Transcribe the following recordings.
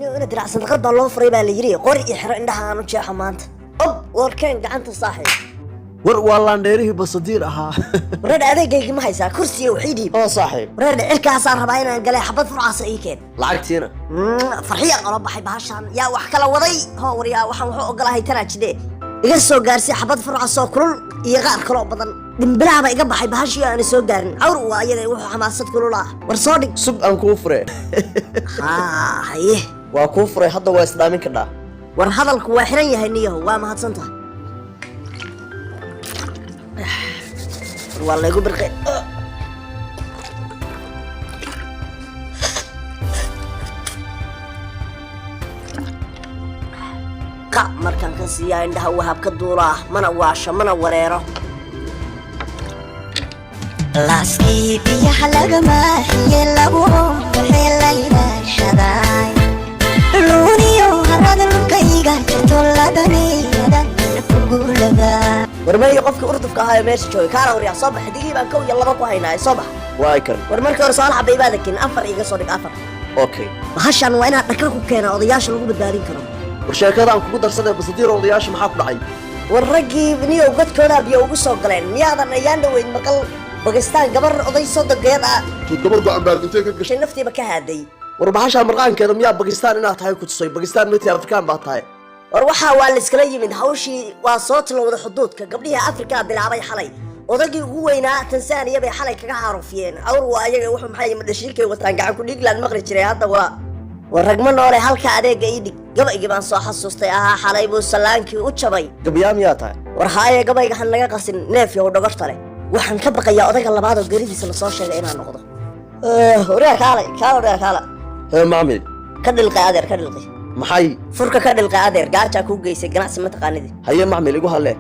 Warniyo ina diracsan daqad baa loo furay baa la yidhi. Qori iyo xero indhaha aan u jeexo maanta. Ob warkeen gacanta, saaxiib. War waa laandheerihii Basadiir ahaa. Wareer, adeegaygi ma haysaa? Kursiga waxii dhiib. Oo saaxiib. Wareer, cirkaasaan rabaa inaan galay, xabad furcaasa ii keen. Lacagtiina? Farxiyaan ola baxay bahashaan. Yaa wax kala waday? Hoo waryaa, waxaan wuxuu ogolahay tanaa jidhe. Iga soo gaarsay xabad furcas oo kulul iyo qaar kaloo badan. Dhimbilahaba iga baxay bahashii aana soo gaarin. Cawr waa ayada, wuxuu xamaasad kulul ah. War soo dhig. Sug aan kuu fure. Haa, haye. Waa kuu furay hadda, waa isdhaamin kadhaa. War hadalku waa xiran yahay niyahow, waa mahadsan tahay. War waa laygu birqay. Qac markaan ka siiyaa indhaha wahab ka duulaa, mana waasho mana wareero. Laaskii biyaha lagama xiye, lagu waxay laylaashaday luuniyo harada lukayga jirto ladaneyada kugulada. War meeyo qofkii urdufka ahaa ee meesha joogay? Kaala waryaa, soo bax. Xidigihii baan kow iyo laba ku haynaa, soo bax. Waa kan. War markii hore soal xaba ibaada keenin, afar iga soo dhig, afar. Okay. Bahashan waa inaad dhakar ku keena odayaasha lagu badbaadin karo. War sheekada aan kugu darsaday, Basadiir, odayaasha maxaa ku dhacay? War raggii niyow godkoodaa biyo ugu soo galeen. Miyaadan ayaan dhaweyn maqal Bakistaan gabar oday sodogeed ah? Tuu gabar go'an baad intee ka gashay? Shay naftiiba ka haaday. War bahashaa marqaankeeda miyaa Bakistaan inaad tahay ku tusay? Bakistaan mati, Afrikaan baa tahay. War waxaa waa layskala yimid, hawshii waa soo tilowda xuduudka. Gabdhihii Afrikaa bilaabay xalay. Odaygii ugu weynaa Tansaaniya bay xalay kaga xaarufiyeen. Awr waa ayaga, wuxuu maxay madhashiinkay wataan gacan ku dhiiglaan maqli jiray. Hadda waa war ragma noole. Halka adeega ii dhig. Gabaygii baan soo xasuustay ahaa xalay buu salaankii u jabay. Gabyaa miyaa tahay? War haaye, gabayga han naga qasin, neef yow dhogorta leh. Waxaan ka baqayaa odayga labaad oo geeridiisa lasoo sheegay inaan noqdo. Waryaa kaale, kaale, waryaa kaale. Hee macmil. Ka dhilqay adeer, ka dhilqay. Maxay? Furka ka dhilqay adeer, gaajaa kuu geysay, ganacsi ma taqaanidi. Haye macmil, igu hadlee.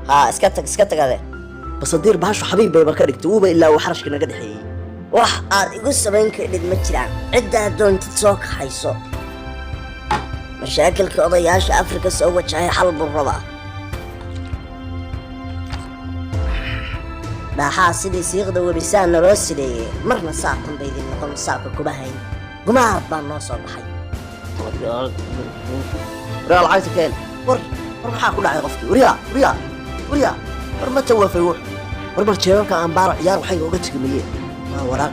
Haa, iska tag, iska tag adeer. Basadiir, bahashu xabiib bayba ka dhigtay, wuuba ilaa uu xarashka naga dhexeeyey. Wax aad igu samayn kardhid ma jiraan, ciddaad doontid soo kaxayso. Mashaakilka odayaasha Afrika soo wajahay xal buu rabaa. Dhaaxaa sidii siiqda webisaa naloo sideeyey, marna saatan ba idin noqon, saabka kuma hayn. Gumaar baa noo soo baxay. Waryaa, lacagta keen. War war, maxaa ku dhacay qofkii? Waryaa, waryaa, waryaa, war ma tawaafay wux? War bal jeebabka aan baaro, ciyaar waxayga uga tegmayeen. Waa waraaq,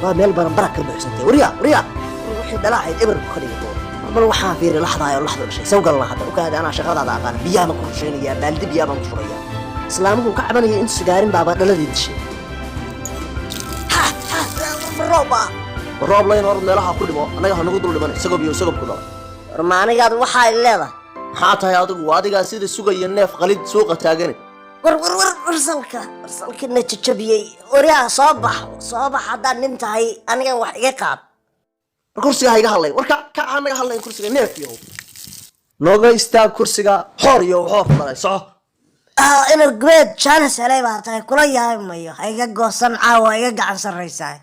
waa meel baranbara ka buuxsantay. Waryaa, waryaa, war wixii dhalaacayd eber ku ka dhigi doono. War bal waxaan fiiri laxdaay oo laxdu dhashay sawgalna hadda ukaada. Anaa shaqadaada aqaan. Biyaha ma ku rushaynayaa? Baaldi biyaa baan ku shubayaa. Islaamuhu ka cabanaya intu sigaarin baaba dhaladii dishay. Rooba. War roob layn hor meelaha ku dhimo, annaga ha nagu dul dhiman. Isagoo biyo isagoo ku dhalay. War ma anigaad waxaa leedahay? Maxaa tahay adigu? Waa adigaa sida sugaya neef qalid suuqa taagane. War war war, warsalka warsalkina jajabiyey. Waryaa, soo bax, soo bax haddaad nin tahay, anigan wax iga qaad. War kursiga ha iga hadlayn. War ka ka ha naga hadlayn kursiga, neef yow. Nooga istaag kursiga, xoor iyo xoor ku dhalay, soco. Ah, ina gubeed jaanis helay baa tahay, kula yaabi mayo. Ha iga goosan caawa, iga gacan sarraysaa.